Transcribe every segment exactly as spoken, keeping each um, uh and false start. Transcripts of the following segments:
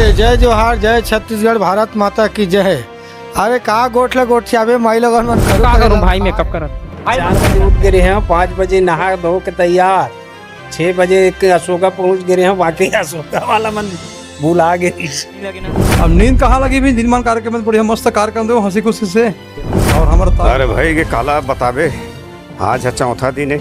जय जोहार, जय छत्तीसगढ़, भारत माता की जय। अरे का गोठ ल गोठियाबे माई लोगन मन, करू का करू करेला भाई, का? मेकअप करत। चार बजे उठ गे रेहेंव, पाँच बजे नहा धो के तैयार, छह बजे के अशोका पहुंच गे रेहेंव, बाकी अशोका वाला मन भुला गे। अब नींद कहाँ लगी भी, दिन मान कार्यक्रम में बढ़िया मस्त कार्यक्रम दो हंसी खुशी से। और हमारा ता- अरे भाई, ये काला बताबे, आज है चौथा दिन है,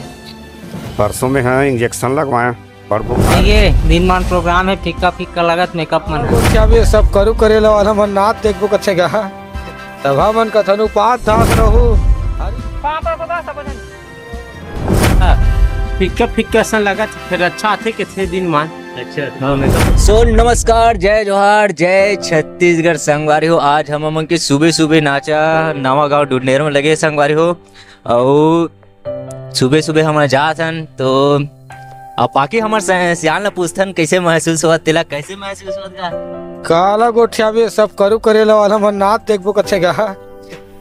परसों में है इंजेक्शन लगवाया। बड़ बुखार। ये दिन मान प्रोग्राम है, फीका फीका लगत मेकअप मन। गोठियाबे सब करू करेला वाला मन नाच देखबो कथे गा। सभा मन कथन उपास धास रहू। फीका फीका असन लगत, फिर अच्छा आथे कथे दिन मान। अच्छा, हाँ, मेकअप। So नमस्कार, जय जोहार, जय छत्तीसगढ़ संगवारी हो। आज हम मन के सुबह सुबह नाचा नवा गांव डुंडेरा में लगे संगवारी हो। अउ सुबह सुबह हमन जात हन, तो अब बाकी हमर स-, सियान ला पूछथन, कैसे महसूस होत तेला, कैसे महसूस होत गा? काला गोठियाबे सब करू करेला वाला मन नाच देखबो कथे गा।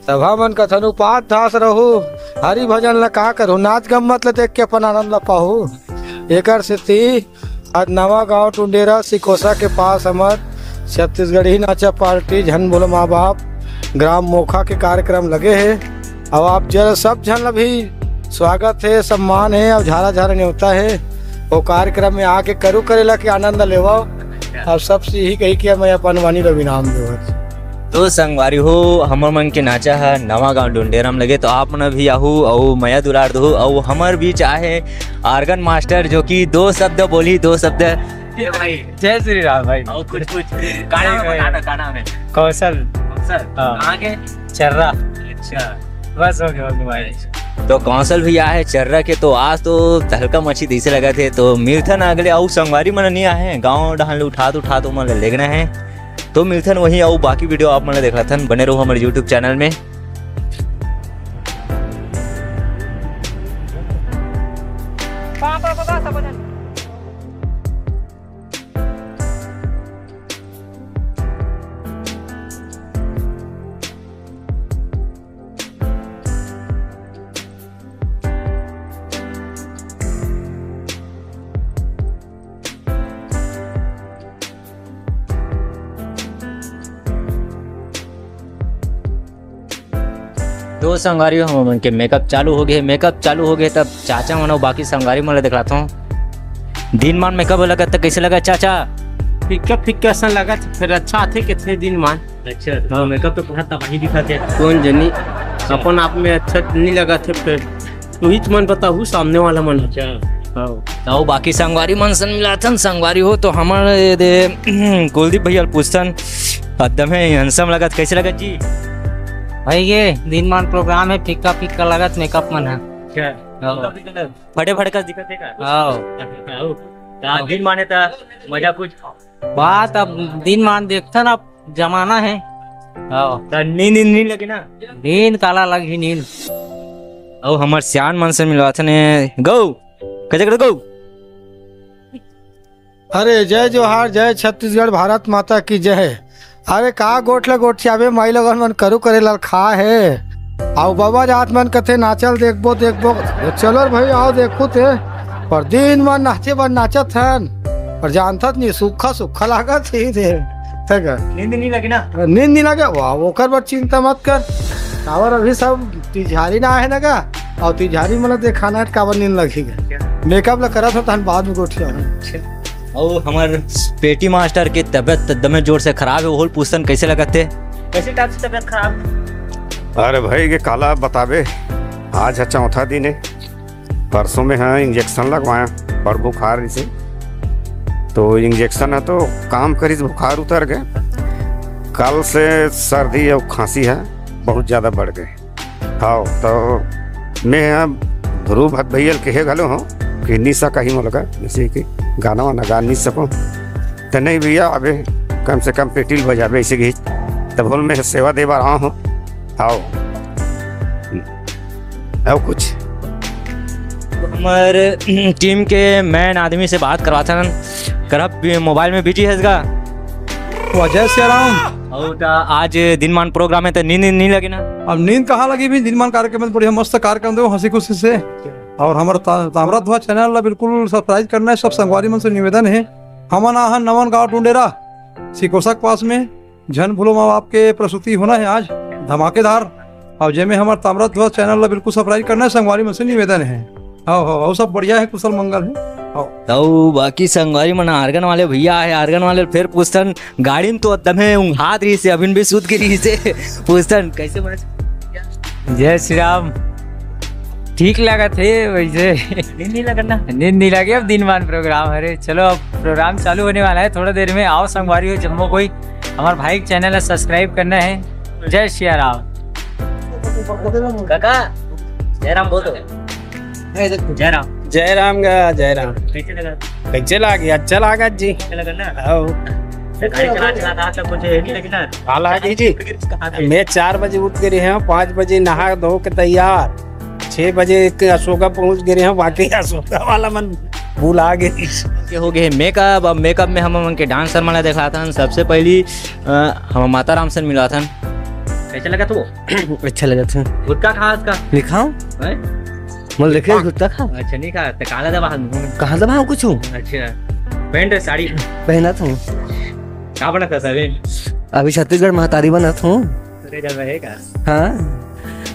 सभा मन कथन उपास धास रहू, हरि भजन ला का करू, नाच गम्मत ला देख के अपन आनंद ला पाहू। एकर सेती आज नवा गांव टुंडेरा सिकोसा के पास हमर छत्तीसगढ़ी नाचा पार्टी झन बोलो माँ बाप ग्राम मोखा के कार्यक्रम लगे हे। अब आप जरा सब झन ला भी स्वागत हे, सम्मान हे और झारा झारा न्योता हे। वो कार्यक्रम में आके करू करेला के आनंद लेवो। अब सबसे यही कही के मैं अपन वाणी ला विराम देवत। तो संगवारी हो, हमर मन के नाचा ह नवा गांव डुंडेरा म लगे, तो आप मन भी आहू अउ मया दुलार दहू। अउ हमर बीच आहे आर्गन मास्टर, जो कि दो शब्द बोली, दो शब्द। ए भाई, जय श्री राम भाई। और कुछ, कुछ, का नाम है, का नाम, का नाम है? कौशल। कौशल? हाँ। कहाँ के? चर्रा। अच्छा। बस हो गया, हो गया भाई। तो कौशल भैया है चर्रा के, तो आज तो तहलका मची तइसे लगत हे, तो मिलथन अगले अउ संगवारी मन नहीं आए हैं, गाँव डहान ले उठात उठात ओमन ले लेगना है। तो मिलथन वहीं, अउ बाकी वीडियो आप मन ला देखलाथन, बने रहो हमारे YouTube चैनल में। तो संगवारी हो, हमन के मेकअप चालू हो गए, मेकअप चालू हो गए, तब चाचा मन अउ बाकी संगवारी मन ला देखलाथों। दिन मान मेकअप लगत त कैसे लगत चाचा? फीका फीका असन लगत, फिर अच्छा आथे कथे दिन मान। अच्छा, तो हाँ। मेकअप तो पूरा तबाही दिखत हे। कौन जनी अपन आप में अच्छा नहीं लगत हे, फिर तुहिच मन बताहू सामने वाला मन। अच्छा। हाँ। तो बाकी संगवारी मन सन मिलाथन, संगवारी हो तो हमर ये दे कुलदीप भैया ल पूछथन, एकदम है हैंडसम लगत, कैसे लगत जी? भाई ये दिन मान प्रोग्राम है, फीका फीका लगत मेकअप मन है। अच्छा। हाँ। फटे फटका दिखत हे का? हाँ। हाँ। तो दिन माने त मजा कुछ। बात अब दिन मान देखथन, अब जमाना है। हाँ। त नींद, नींद नहीं लगे ना? नींद काला लगही नींद। अउ हमर सियान मन से मिलवाथन ए, गौ, कजे कर गौ। अरे जय जोहार, जय छत्तीसगढ़, भारत माता की जय। अरे का गोठ ल गोठियाबे, माई लोगन मन करू करेला ल खा हे। अउ बाबा जात मन कथे नाचल देखबो, देखबो। चलो रे भाई, आओ देखू ते। पर दिन मान नाचे बर नाचत हन। पर जानथस नहीं, सुक्खा सुक्खा लागत ही रे। ठीक है। नींद नहीं लगे ना? नींद नहीं लगे, वाह, ओकर बर चिंता मत कर। काबर अभी सब तिजहारी ना आहे ना गा, अउ तिजहारी मन ल देखाना हे, काबर नींद लगही गा। मेकअप ल करत हो, तहन बाद में गोठिया। अउ हमर पेटी मास्टर के तबियत एकदमे जोर से खराब हे, ओहू ल पूछथन कैसे लगत हे? कैसे टाइप से तबियत खराब? अरे भाई, ये काला बताबे, आज ह चौथा दिन हे, परसों में ह इंजेक्शन लगवाया, बड़ बुखार इसे, तो इंजेक्शन ह तो काम करिस, बुखार उतर गे। कल से सर्दी अउ खांसी ह बहुत ज्यादा बढ़ गे। हाँ, तो मैं ह ध्रुव भट्ट भैया ल कहे घलो हूँ कि निशा कही मोला का, जैसे कि गाना वाना गा नहीं सकूँ, तो नहीं भैया, अबे कम से कम पेटी ल बजाबे, ऐसे कि तब बोल मैं सेवा दे बर आया हूँ। आओ। अउ कुछ? तो हमर टीम के मैन आदमी से बात करवाथन। करब मोबाइल में बिजी हस गा? वाह, जय सिया राम। अउ त आज दिन मान प्रोग्राम हे, त नींद, नींद नहीं लगे ना? अब नींद कहाँ लगी भी, दिन मान कार्यक्रम में बढ़िया मस्त कार्यक्रम दो, हंसी खुशी से। अउ हमर ता-, ताम्रध्वज चैनल ला बिल्कुल सब्सक्राइब करना हे, सब संगवारी मन से निवेदन हे। हमन आहन नवन गांव टुंडेरा, सिकोसा के पास में झन भूलो माँ बाप के प्रस्तुति होना है आज, धमाकेदार। अउ जेमे हमर ताम्रध्वज चैनल ला बिल्कुल सब्सक्राइब करना है, संगवारी मन से निवेदन है। हाँ, हाँ, अउ सब बढ़िया है, कुशल मंगल है। हाँ। तो बाकी संगवारी मन, आर्गन वाले भैया है, आर्गन वाले फेर पूछथन, गाड़ी में तो एकदम है उंघात रहिसे, अभिन भी सुत के रहिसे। पूछथन, कैसे बने? जय श्री राम। ठीक लगत हे वैसे। नींद नहीं लगत ना? नींद नहीं लगे, अब दिन मान प्रोग्राम हरे। चलो, अब प्रोग्राम चालू होने वाला है थोड़ा देर में। आओ संगवारी हो, जम्मो कोई, हमारे भाई के चैनल है, सब्सक्राइब करना है। जय सिया राम। काका, जय राम बोल दो। जय राम। जय राम गा, जय राम। कैसे लगा? कैसे लागे? अच्छा लागा जी। अच्छा लगा ना? आओ। गाड़ी चला चला था, सब कुछ हेवी लगी ना? हाँ, लागी जी। कहाँ थे? मैं चार बजे उठ के रहे हैं, पाँच बजे नहा धो के तैयार, छः बजे एक अशोका पहुँच गए हैं, बाकी अशोका वाला मन भुला गए। के हो गए मेकअप। अब मेकअप में हम मन के डांसर मन ला दिखलाथन। सबसे पहली, अ, हम माता राम से मिलाथन। कैसे लगा तू? अच्छा लगा था। गुटखा खा उसका? दिखाओ। हैं? मोल देखे गुटखा खा। अच्छा, नहीं खा, तो काला दबा हाथ में। कहाँ दबा कुछ? अच्छा, पैंट साड़ी पहना था। का बनत हस अभी? अभी छत्तीसगढ़ महतारी बनत हूँ। अरे, जब है का? हाँ।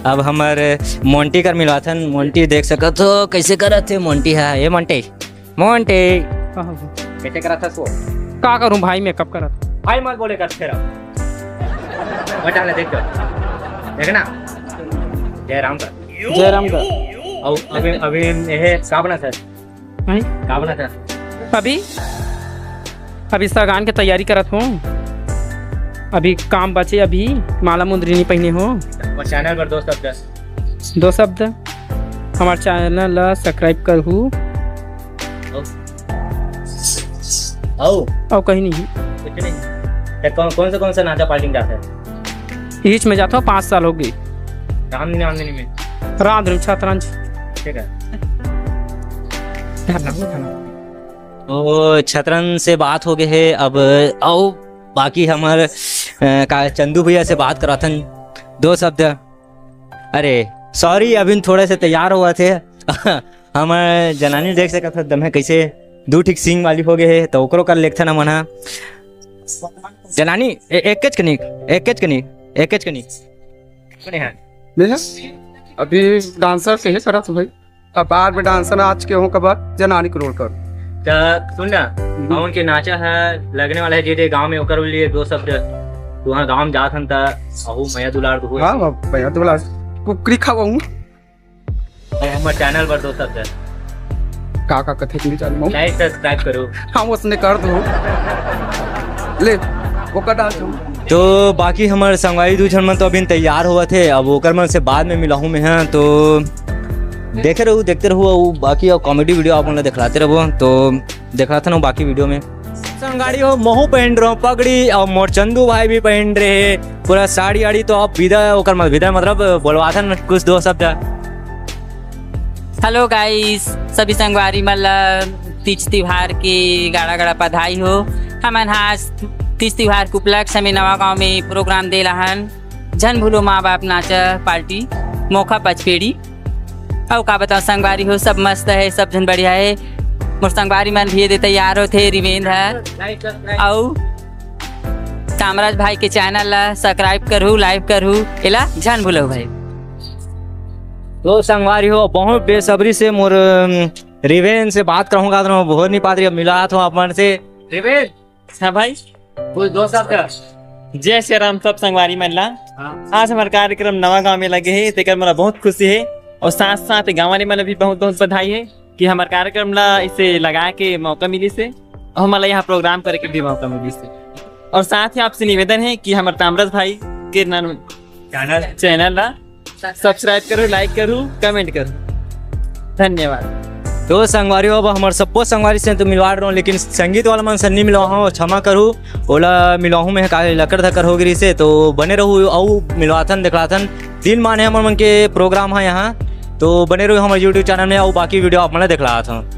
अब हमर मोंटी कर मिलवाथन। मोंटी देख सकत हो, कैसे करत हे मोंटी हा। ये मोंटी, मोंटी। हाँ, हाँ। कैसे करत हस वो? का करूँ भाई, मेकअप करत। भाई मत बोले कर, फिर अब। बचा ले, देख कर। देख ना। जय राम कर। जय राम कर। अब अभी, अभी ये का बना था? हैं? का बना था? अभी, अभी सगान के तैयारी करत हूँ। अभी काम बचे, अभी माला मुंदरी नहीं पहने हो। और चैनल पर दो शब्द। दो शब्द, हमारे चैनल ला सब्सक्राइब करहू। आओ। आओ। और कहीं नहीं। कुछ नहीं। तो कौन, कौन सा, कौन सा नाचा पार्टी में जाता है? इहिच में जाता हूँ, पाँच साल हो गए। रामधनी, रामधनी में? रामधनी, छतरंज। ठीक है। तो छतरंज से बात हो गए है। अब आओ, बाकी हमर, अ, का चंदू भैया से बात कराथन दो शब्द। अरे सॉरी, अभी थोड़ा से तैयार हुआ थे। हमर जनानी देख सकत हो, दमे कैसे दू ठीक सींग वाली हो गए है, तो ओकरो कर लेथन हमन हा। जनानी, ए-, एकेच कनिक, एकेच कनिक, एकेच कनिक। कोने है? मैं अभी डांसर के ही करत हूँ भाई। अब बाद में डांसर आज के हो, कबर जनानी करोड़ कर। त सुन ना, हम्म। हमन के नाचा है लगने वाला है जे जे गांव में, ओकर लिए दो शब्द। तुहां गांव में जात हन त अहू मया दुलार दुहू। हाँ, हाँ, मया दुलार। कुकरी खावाऊं। और हमर चैनल पर दो शब्द। का, का कथे के नहीं जानूं। लाइक सब्सक्राइब करो। हम उसने कर दो। ले, ओकर डाल दो। तो बाकी हमर संगवारी दू झन मन तो अभी तैयार होवत हे, अब ओकर मन से बाद में मिलाहूं मैं, हाँ। तो देखे रहू, देखते रहू, अउ बाकी अउ कॉमेडी वीडियो आप मन ला दिखलाते रहबो। तो दिखलाथन बाकी वीडियो में। संगवारी हो, महू पहन रहे हो पगड़ी, अउ मोर चंदू भाई भी पहन रहे हैं पूरा साड़ी आड़ी। तो आप विदा, ओकर मत-, विदा मतलब बोलवाथन कुछ दो शब्द। हेलो गाइस, सभी संगवारी मन ला तीज तिहार के गाड़ा गाड़ा बधाई हो। हमन हा आज तीज तिहार के उपलक्ष्य में नवा गांव में प्रोग्राम दे रहन। झन भूलो माँ बाप नाचा पार्टी मोखा पचपेड़ी। अउ का बताओ संगवारी हो, सब मस्त है, सब झन बढ़िया है। मोर संगवारी मन भी ये दे तैयार होथे, रिवेंद्र है। अउ कामराज भाई के चैनल ला सब्सक्राइब करहू, लाइक करहू, एला झन भूलो भाई। तो संगवारी हो, बहुत बेसब्री से मोर, अम, रिवेंद्र से बात करहूँ, का बहुत नहीं पात रही, अब मिलात हूँ अपन से। रिवेंद्र, हाँ भाई। कुछ दो शब्द। जय श्री राम सब संगवारी मन ला। हाँ। आज हमार कार्यक्रम नवा गांव में लगे है, तेकर मोला बहुत खुशी है और साथ साथ गांव वाले मन भी बहुत बहुत बधाई है कि हमार कार्यक्रम ला इसे लगा के मौका मिली से और हमारा यहाँ प्रोग्राम करे के भी मौका मिली से। और साथ ही आपसे निवेदन है कि हमार तामरस भाई के नन-, चैनल। चैनल ला सब्सक्राइब करो, लाइक करो, कमेंट करो। धन्यवाद। तो संगवारी हो, अब हमर सब्बो संगवारी से तो मिलवा रहो, लेकिन संगीत वाला मन से नहीं मिलवा हूँ, क्षमा करू, ओला मिलवा हूँ मैं, का लकर धकर हो गई से। तो बने रहू, अउ मिलवाथन, दिखलाथन, दिन माने हमर मन के प्रोग्राम है यहाँ। तो बने रहू हमारे यूट्यूब चैनल में, अउ बाकी वीडियो आप मन ला दिखलाथन।